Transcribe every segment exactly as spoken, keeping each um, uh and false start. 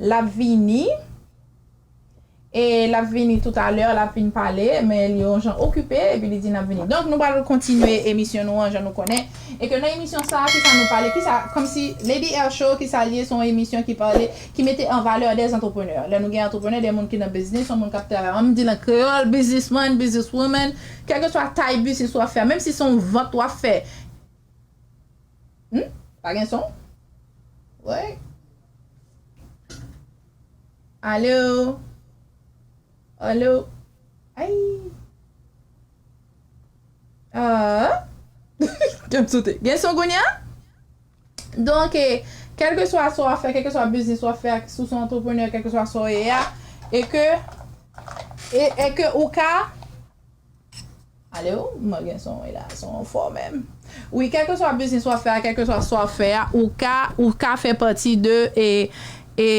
L ap vini. E l ap vini toutalè, l ap vin pale, men li yon jan okipe, epi li di n ap vini. Donk, nou pral kontinye emisyon nou an, jan nou konnen. E ke nan emisyon sa a, kisa nou pale, kisa, kòmsi Lady L Show, kisa l ye, se yon emisyon ki pale, ki mete an valè de antreprenè. Lè nou gen antreprenè, de moun ki nan biznis, yon moun k ap travay, an m di l an kreyòl, businessman, businesswoman, kèlkeswa tay biznis w ap fè, menm si se yon vant w ap fè. Hmm? Pa gen son? Wi. Alo? Alo? Ay. Ah. Janm sote. Gen son kounye a? Donk, eh, kèlkeswa sa w ap fè, kèlkeswa biznis w ap fè, si w se yon antreprenè, kèlkeswa sa w ye a, e ke, e, e ke ou ka, alo, mwen gen son wi la, son fò menm. Wi, kèlkeswa biznis w ap fè a, kèlkeswa sa w ap fè a, ou ka, ou ka fè pati de, e, e,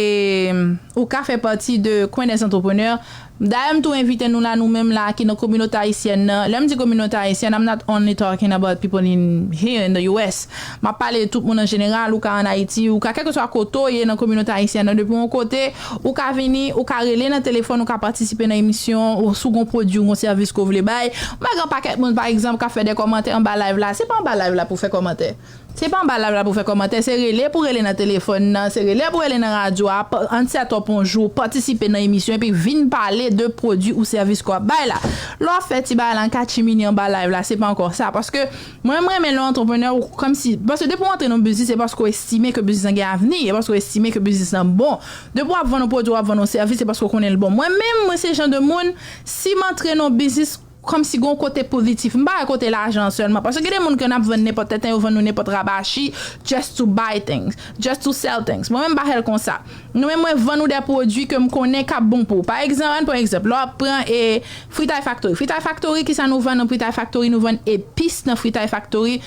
ou ka fè pati de Coin des Entrepreneurs. Dayè, m tou envite nou la, nou menm la, ki nan kominote ayisyèn nan. Lè m di kominote ayisyèn, I'm not only talking about people in here in the U S. M ap pale de tout moun an jeneral, ou ka ann Ayiti, ou ka kèlkeswa kote w ye nan kominote ayisyèn nan, depi yon kote, ou ka vini, ou ka rele nan telefòn, ou ka patisipe nan emisyon, ou si w gon pwodui, ou gon sèvis ke w vle bay. M wè gen pakèt moun, pa egzanp, k ap fè de kòmantè anba live la. Se pa anba live la pou fè kòmantè. Se pa anba live la pou fè kòmantè, se rele pou rele nan telefòn nan, se rele pou rele nan radyo a, pa- ann set up yon jou, patisipe nan emisyon, epi vin pale de pwodui ou sèvis ke w ap bay la. Lè w ap fè ti bagay la, an katimini anba live la, se pa ankò sa. Paske mwen, m renmen lè w antreprenè, ou kòmsi, paske depi w antre nan biznis, se paske w estime ke biznis lan gen avni, e paske w estime ke biznis lan bon. Depi w ap vann yon pwodui, w ap vann yon sèvis, se paske w konnen l bon. Mwen menm, mwen se jan de moun, si m antre nan yon biznis, kòmsi gon kote pozitif. M pa wè kote lajan an sèlman. Paske gen de moun ke n ap vann nenpòt tenten, yo vann nou nenpòt rabachi, just to buy things, just to sell things. Mwen menm, m pa fè l konsa. Nou menm, mwen vann ou de pwodui ke m konnen k ap bon pou ou. Pa egzanp, ann pran egzanp, lè w ap pran, e, Fritay Factory. Fritay Factory, kisa nou vann nan Fritay Factory? Nou vann epis nan Fritay Factory.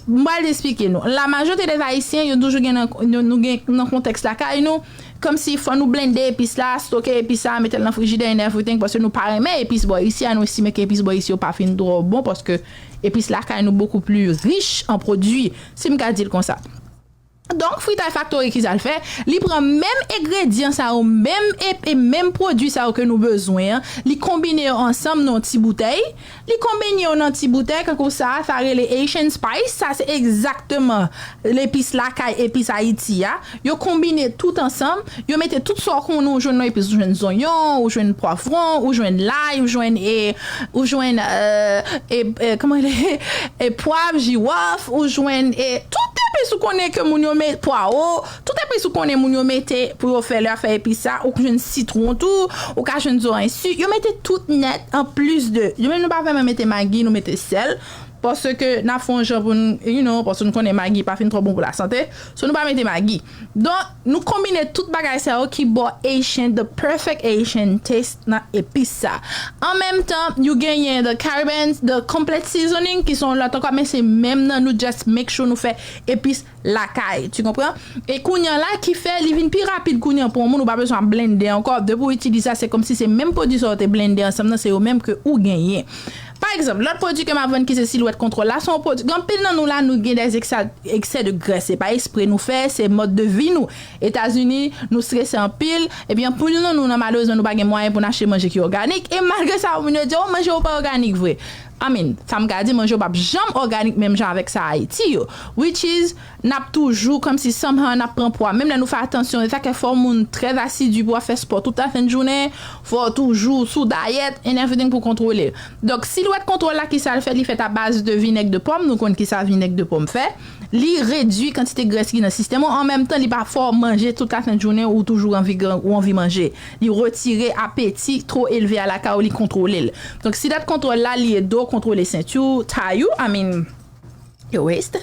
M pral eksplike nou. La majorite dè Ayisyen, yo toujou gen nan, nou, nou gen nan kontèks lakay nou, kòmsi fò nou blende epis la, stoke epis la, mete l nan frijidè and everything, paske nou pa renmen epis bò isi a, nou estime ke epis bò isi yo pa fin twò bon, paske epis lakay nou beaucoup plus riche en produits, si m ka di l konsa. Donk, Fritay Factory, kisa l fè? Li pran menm engredyan sa yo, menm e, e menm pwodui sa yo ke nou bezwen an, li konbine yo ansanm nan yon ti boutèy, li konbine yo nan ti boutèy, kankou sa, sa rele Haitian Spice, sa se egzakteman lepis lakay, epis Ayiti a. Yo konbine tout ansanm, yo mete tout sa w konnen ou jwenn nan epis, ou jwenn zonyon, ou jwenn pwavwon, ou jwenn lay, ou jwenn, e, ou jwenn, e, e, e, kòman li, e, pwav, jiwòf, ou jwenn, e, tout epis ou konnen ke moun yo met, pwawo, tout epis ou konnen moun yo mete pou yo fè lè y ap fè epis sa, ou jwenn sitwon tou, ou ka jwenn zoranj sik, yo mete tout nèt an plis de, yo menm nou pa vrèman mete magi, nou mete sèl, paske n ap fè yon jan pou n, you know, paske nou konnen magi pa fin twò bon pou lasante, so nou pa mete magi. Donk, nou konbine tout bagay sa yo ki ba w Haitian, the perfect Haitian taste nan epis sa. An menm tan, you genyen the Caribbean, the complete seasoning, ki se yon lòt ankò, men se menm nan, nou just make sure nou fè epis lakay, tu comprends? E kounye a la ki fè li vin pi rapid kounye a pou yon moun, ou pa bezwen ap blende ankò. Depi w itilize sa, se kòmsi se menm pwodui sa w te blende ansanm nan, se yo menm ke ou genyen. Pa egzanp, lòt pwodui ke m ap vann ki se Silhouette Control la, se yon pwodui, gen anpil nan nou la, nou gen des excès, excès de graisse. Se pa espre nou fè, se mode de vie nou. Etazini, nou strese anpil, epi anpil nan nou, nan malerezman, nou pa gen mwayen pou n achte manje ki òganik. E malgre sa, moun yo di, "Oh, manje yo pa òganik vre." I mean, sa m ka di, manje yo p ap janm òganik menm jan avèk sa Ayiti yo. Which is, n ap toujou kòmsi somehow n ap pran pwa. Menm lè nou fè atansyon, e sa k fè fò moun trè asidi pou w ap fè spò tout lafen jounen, fò w toujou sou dayèt and everything pou kontwole l. Donk, Silhouette Control la, kisa l fè? Li fèt a baz de vinèg de pòm. Nou konn kisa vinèg de pòm fè. Li redui kantite grès ki nan sistèm ou. An menm tan, li pa fè w manje tout lafen jounen ou toujou anvi gran, ou anvi manje. Li retire apeti two elve a lakay ou, li kontwole l. Donk, Silhouette Control la, li ede w kontwole senti w, tay ou, I mean, your waist.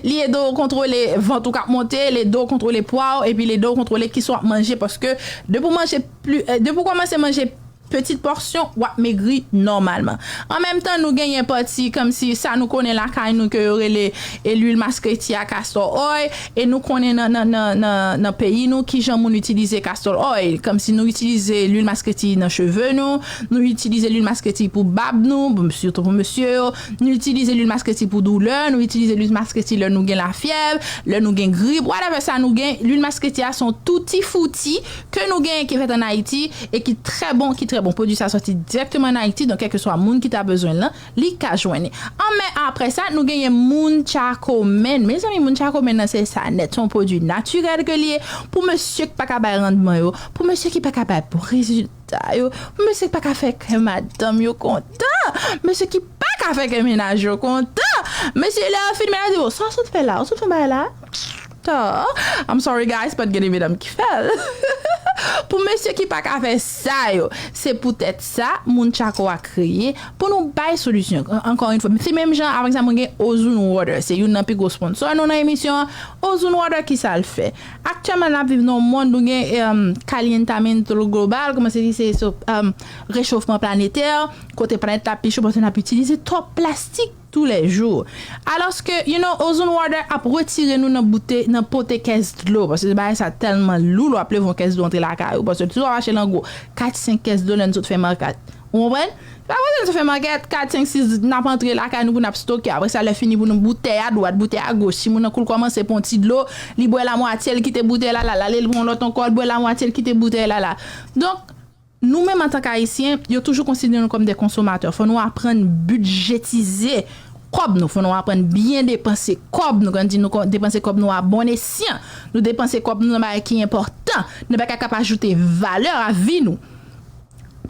Li ede w kontwole vant ou k ap monte, li ede w kontwole pwa w, epi li ede w kontwole kisa w ap manje, paske depi w manje pli, eh, depi w kòmanse manje pitit pòsyon, w ap megri nòmalman. An menm tan, nou genyen pati kòmsi sa nou konnen lakay nou ke yo rele e lwil maskreti a, castor oil, e nou konnen nan, nan, nan, nan, nan peyi nou kijan moun itilize castor oil. Kòmsi nou itilize lwil maskreti nan cheve nou, nou itilize lwil maskreti pou bab nou, bon, sitou pou mesye yo, nou itilize lwil maskreti pou doulè, nou itilize lwil maskreti lè nou gen lafyèv, lè nou gen grip, whatever sa nou gen, lwil maskreti a se yon touti fouti ke nou genyen ki fèt ann Ayiti e ki trè bon, ki trè bon. Pwodui sa sòti dirèkteman ann Ayiti, donk kèlkeswa moun ki ta bezwen l lan, li ka jwenn li. An, men apre sa, nou genyen Moon Charcoal Men. Mezanmi, Moon Charcoal Men nan se sa nèt, se yon pwodui natirèl ke li ye pou mesye ki pa ka bay randman yo, pou mesye ki pa ka bay bon rezilta yo, pou mesye ki pa ka fè kè madanm yo kontan, mesye ki pa ka fè kè mennaj yo kontan, mesye lè yo fin mennaj yo, sa w sot fè la, w sot fè bay la. Tò, I'm sorry guys, pa t gen de medam ki fè l. Pou mesye ki pa ka fè sa yo, se poutèt sa Moon Charcoal a kreye pou nou bay solisyon. An-, ankò yon fwa, se menm jan avèk sa mwen gen Ozone Water, se youn nan pi gwo sponsor nou nan emisyon an. Ozone Water, ki sa l fè? Aktyèlman, n ap viv nan yon mond nou gen, um, calientamiento global, kòman se di, se, se, um, rechofman planetè, kote planèt la pi cho paske n ap itilize twòp plastik toulèjou. Alòske, you know, Ozone Water ap retire nou nan boute, nan pote kès dlo, paske bagay sa tèlman lou, lè w ap leve yon kès dlo antre lakay ou, paske si w ap achte l an gwo, kat, senk kès dlo lè n sot fè makèt. Ou konprann? Se pa vre, n sot fè makèt, kat, senk, sis, n ap antre lakay nou pou n ap stoke. Apre sa, lè fini pou nou boutèy a dwat, boutèy a goch. Si moun nan kou l kòmanse pran ti dlo, li bwè lamwatye, l kite boutèy la la, l ale l pran lòt ankò, l bwè lamwatye, l kite boutèy la la. Donk, nou menm antank Ayisyen, yo toujou konsidere nou kòm de konsomatè. Fò nou aprann bidjetize kòb nou. Fò nou aprann byen depanse kòb nou. Kan n di nou kon-, depanse kòb nou a bon esyan, nou depanse kòb nou nan bagay ki enpòtan, nan bagay k ap ajoute valè a vi nou.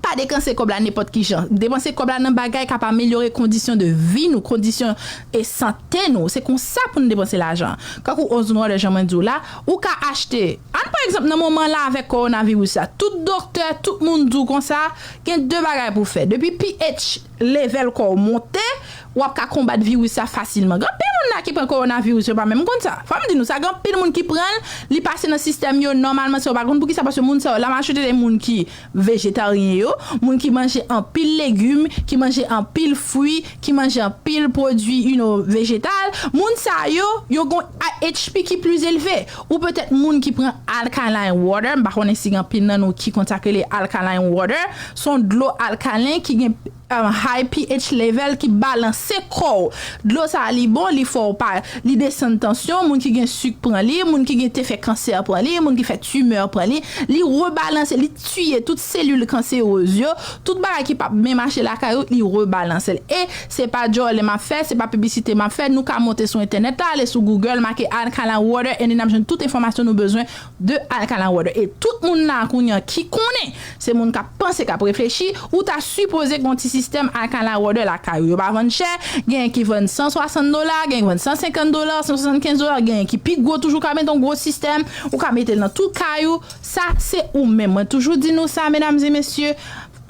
Pa depanse kòb la nenpòt ki jan. Depanse kòb la nan bagay k ap amelyore kondisyon de vi nou, kondisyon e sante nou. Se konsa pou nou depanse lajan. Kankou Ozone Water, jan mwen di w la, ou ka achte, ann pa egzanp, nan moman la avèk kowonaviris la, tout doktè, tout moun di w konsa, gen de bagay pou w fè. Depi pH level kò w monte, w ap ka konbat viris sa fasilman. Gen anpil moun la ki pran kowonaviris, yo pa menm konn sa. Fò m di nou sa, gen anpil moun ki pran l, li pase nan sistèm yo nòmalman, san yo pa konn poukisa, paske moun sa yo, la majorite de moun ki vejetaryen yo, moun ki manje anpil legim, ki manje anpil fwi, ki manje anpil pwodui, you know, vejetal, moun sa yo, yo gon H P ki plis elve. Ou petèt moun ki pran alkaline water, m pa konnen si gen anpil nan nou ki konn sa k rele alkaline water, se yon dlo alkalen ki gen, um, high pH level ki balanse kò w. Dlo sa a li bon, li fè w pa, li desann tansyon, moun ki gen sik pran li, moun ki gen te fè kansè pran li, moun ki fè timè pran li, li rebalanse, li tiye tout selil kanserez yo, tout bagay ki p ap byen mache lakay ou, li rebalanse l. E se pa djòlè m ap fè, se pa piblisite m ap fè, nou ka monte sou entènèt la, ale sou Google, make alkaline water, and then n ap jwenn tout enfòmasyon nou bezwen de alkaline water. E tout moun la kounye a ki konnen, se moun k ap panse, k ap reflechi, ou ta sipoze gen yon ti sistèm alkaline water lakay ou. Yo pa vann chè, genyen ki vann san swasant dola, genyen ki vann san senkant dola, san swasannkenz dola, genyen ki pi gwo toujou, ka mete yon gwo sistèm, ou ka mete l nan tout kay ou. Sa, se ou menm. Mwen toujou di nou sa, medam e mesye,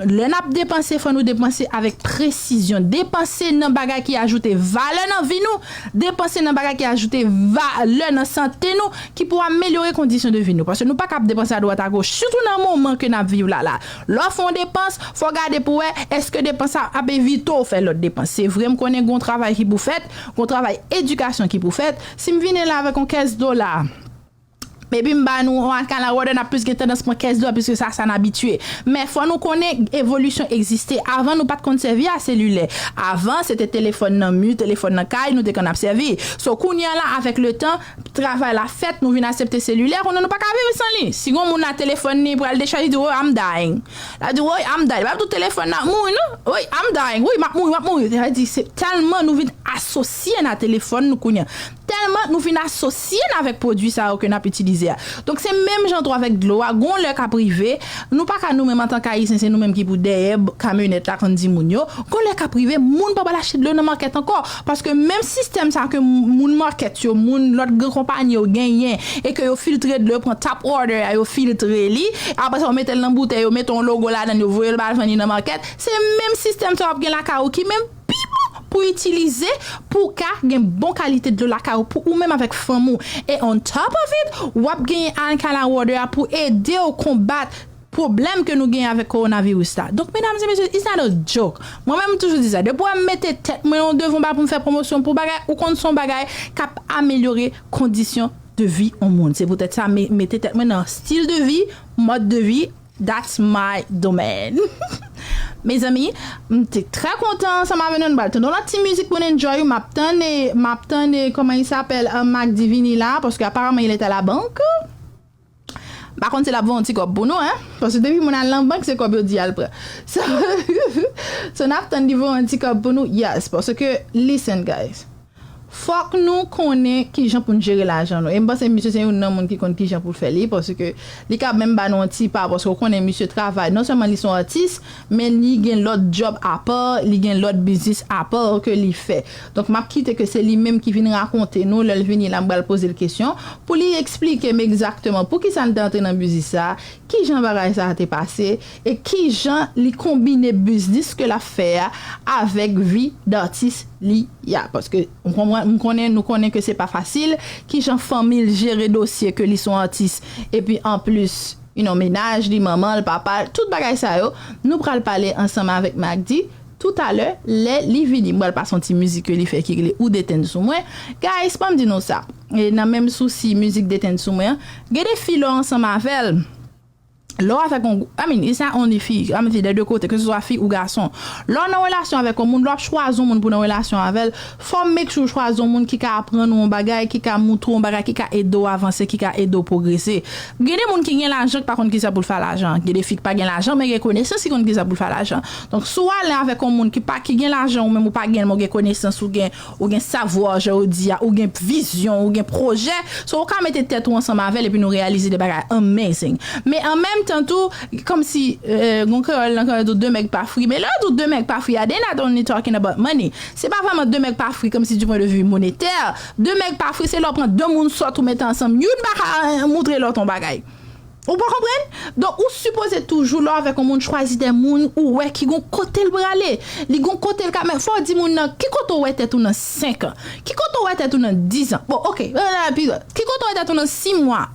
lè n ap depanse, fò nou depanse avèk presizyon. Depanse nan bagay ki ajoute valè nan vi nou, depanse nan bagay ki ajoute valè nan sante nou, ki pou amelyore kondisyon de vi nou. Paske nou pa ka ap depanse adwat agoch, sitou nan moman ke n ap viv la la. Lè w fè yon depans, fò w gade pou w wè èske depans sa ap evite w fè lòt depans. Se vre, m konnen gen yon travay ki pou fèt, gen yon travay edikasyon ki pou fèt. Si m vini la avèk yon kès dola, epi m ba nou yon alkaline water, n ap plis gen tandans pran kès dola, piske sa, sa n abitye. Men fò nou konnen evolisyon egziste. Avan, nou pa t konn sèvi a selilè. Avan, se te telefòn nan mi, telefòn nan kay, nou te konn ap sèvi. So, kounye a la, avèk letan, travay la fèt, nou vin aksepte selilè, kounye a nou pa ka viv san li. Si yon moun la telefòn li pral dechaje, li di, "Oh, I'm dying." La di, "Oh, I'm dying." Li pa di w telefòn nan ap mouri, non. "Oh, I'm dying." Wi, m ap mouri, m ap mouri. Sa vle di, se tèlman nou vin asosye n a telefòn nou kounye a. Tèlman nou vin asosye n avèk pwodui sa yo ke n ap itilize a. Donk, se menm jan tou avèk dlo a. Gon lè k ap rive, nou pa ka nou menm antank Ayisyen, se nou menm ki pou dèyè b-, kamyonèt la, konn di moun yo. Gon lè k ap rive, moun pa pral achte dlo nan makèt ankò. Paske menm sistèm sa ke m-, moun makèt yo, moun lòt gran konpayi yo genyen, e ke yo filtre dlo, yo pran tap water a, yo filtre li, apre sa, yo mete l nan boutèy, yo mete yon logo ladan l, yo voye l ba l vann li nan makèt. Se menm sistèm sa w ap gen lakay ou ki menm pi bon pou itilize, pou w ka gen bon kalite dlo lakay ou, pou ou menm avèk fanmi w. E on top of it, w ap genyen alkaline water a pou ede w konbat pwoblèm ke nou genyen avèk kowonaviris la. Donk, medam e mesye, it's not a joke. Mwen menm, m toujou di sa. Depi w wè m mete tèt mwen nan devan ba pou m fè pwomosyon pou bagay, ou konn se yon bagay k ap amelyore kondisyon de vi yon moun. Se poutèt sa, me-, mete tèt mwen nan stil de vi, mòd de vi, that's my domaine. Mezanmi, m te trè kontan ansanm avè nou, nou pral tande yon lòt ti mizik pou n enjoy, m ap tann, e, m ap tann, e, comment il s'appelle, euh, Mac di vini la, paske aparaman il est à la banque. M pa konn si l ap voye yon ti kòb pou nou, en. Paske depi moun al nan bank, se kòb yo di al pran. So, so n ap tann li voye yon ti kòb pou nou, yes. Paske, listen, guys. Fòk nou konnen kijan pou n jere lajan nou. E m panse misye se youn nan moun ki konn kijan pou l fè li, paske li ka menm ba nou yon ti pa, paske w konnen misye travay. Non sèlman li se yon atis, men li gen lòt djòb apa, li gen lòt biznis apa ke li fè. Donk, m ap kite ke se li menm ki vin rakonte nou, lè l vini la, m pral poze l kesyon, pou li eksplike m egzakteman poukisa l te antre nan biznis sa, kijan bagay sa a te pase, e kijan li konbine biznis ke l ap fè a avèk vi datis li a. Paske m konprann, m konnen, nou konnen ke se pa fasil, kijan fanmi l jere dosye ke li se yon atis, epi anplis, you know, mennaj li, manman l, papa l, tout bagay sa yo, nou pral pale ansanm avèk Magdi toutalè, lè li vini. M pral pase yon ti mizik ke li fè ki rele Ou detenn sou mwen. Guys, ban m di nou sa. E nan menm sousi mizik detenn sou mwen an, gen de fi lè w ansanm avè l, lè w avèk yon, I mean, it's not only fi, I mean, de de kote, ke se swa fi ou gason. Lè w nan relasyon avèk yon moun, lè w ap chwazi yon moun pou nan relasyon avè l, fò w make sure w chwazi yon moun ki ka aprann ou yon bagay, ki ka moutre w yon bagay, ki ka ede w avanse, ki ka ede w pwogrese. Gen de moun ki gen lajan ki pa konn kisa pou l fè lajan. Gen de fi ki pa gen lajan, men gen konesans ki konn kisa pou l fè lajan. Donk, si w ale avèk yon moun ki pa, ki gen lajan, ou menm ou pa gen, men w gen konesans, ou gen, ou gen savwa, jan yo di a, ou gen vizyon, ou gen pwojè, so ou ka mete tèt ou ansanm avè l epi nou reyalize de bagay amazing. Men an menm tan tou, kòmsi, euh, gon kreyòl nan kreyòl di w de mèg pa fri, men lè yo di w de mèg pa fri a, they not only talking about money. Se pa vrèman de mèg pa fri kòmsi du point de vue monétaire. De mèg pa fri, se lè w pran de moun sòt ou mete ansanm, youn pa ka, euh, moutre lòt yon bagay. Ou pa konprann? Donk, ou sipoze toujou, lè w avèk yon moun, chwazi de moun ou wè ki gon kote l prale. Li gon kote l ka men. Fò w di moun nan, ki kote w wè tèt ou nan senk an? Ki kote w wè tèt ou nan diz an? Bon, oke, ki kote w wè tèt ou nan sis mwa?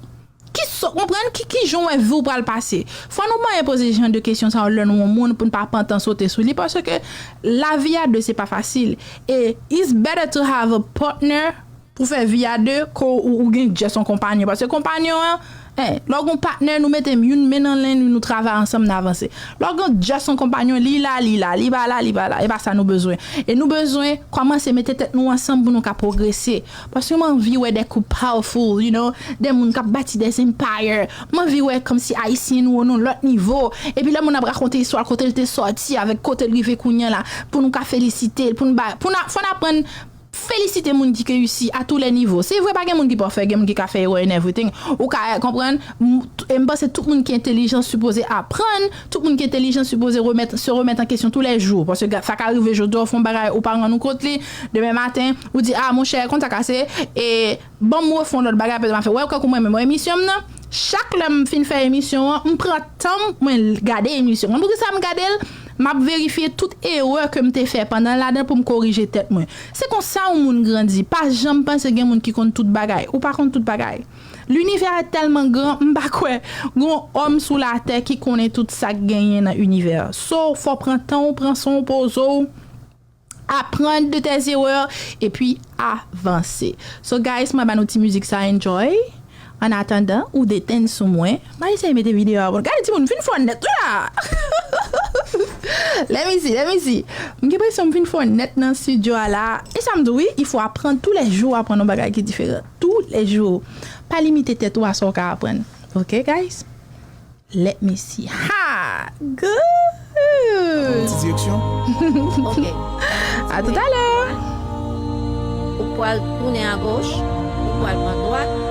Ki so, konprann ki, ki jan w wè vi w pral pase. Fò nou manyen poze jan de kesyon sa yo lè nou yon moun pou n pa pantan sote sou li, paske lavi a de se pa fasil. E it's better to have a partner pou fè vi a de, ke ou, ou gen just yon konpanyon. Paske konpanyon an, eh, lè w gen yon patnè, nou mete youn men nan len, nou travay ansanm, n avanse. Lè w gen just yon konpanyon, li la, li la, li pa la, li pa la. E pa sa nou bezwen. E nou bezwen kòmanse mete tèt nou ansanm pou nou ka pwogrese. Paske m anvi wè de koup powerful, you know, de moun k ap bati de empire. M anvi wè kòmsi Ayisyen nou nan yon lòt nivo. Epi lè moun ap rakonte istwa l, kote l te sòti, avèk kote l rive kounye a la, pou nou ka felisite l, pou nou ba, pou n a, fò n aprann felisite moun ki reyisi a tou lè nivo. Se vre, pa gen moun ki pafè, gen moun ki ka fè erè and everything. Ou ka konprann, m, e m panse tout moun ki entelijan sipoze aprann, tout moun ki entelijan sipoze remèt, se remèt an kesyon tou lè jou. Paske sa ka rive jodi a, ou fè yon bagay, ou pa rann ou kont li, demen maten, ou di, a, monchè, konn sa k pase, e ban m refè yon lòt bagay, apre m a fè. Wè, kankou mwen menm, emisyon m nan, chak lè m fin fè emisyon an, m pran tan m, mwen gade emisyon an. Poukisa m gade l? M ap verifye tout erè ke m te fè pandan l ladan pou m korije tèt mwen. Se konsa yon moun grandi. Pa janm panse gen moun ki konn tout bagay. Ou pa konn tout bagay. Linivè a tèlman gran, m pa kwè gon òm sou latè ki konnen tout sa k genyen nan inivè a. So, fò w pran tan w, pran san w, poze w, apprendre de tes erreurs, epi avanse. So, guys, mwen ba nou ti mizik sa, enjoy. An atandan, ou detenn sou mwen. M a eseye mete videyo a bon. Gade timoun, m fin fò nèt wi la. Let me see, let me see. M gen enpresyon m fin fò nèt nan studio a la. E sa m di w wi, il faut apprendre tous les jours, aprann yon bagay ki diferan. Tous les jours. Pa limite tèt ou a sa w ka aprann. Ok, guys? Let me see. Ha! Good! Ti direksyon. Ok. A tout à l'heure. Ou pral tounen a goch, ou pral pran dwat,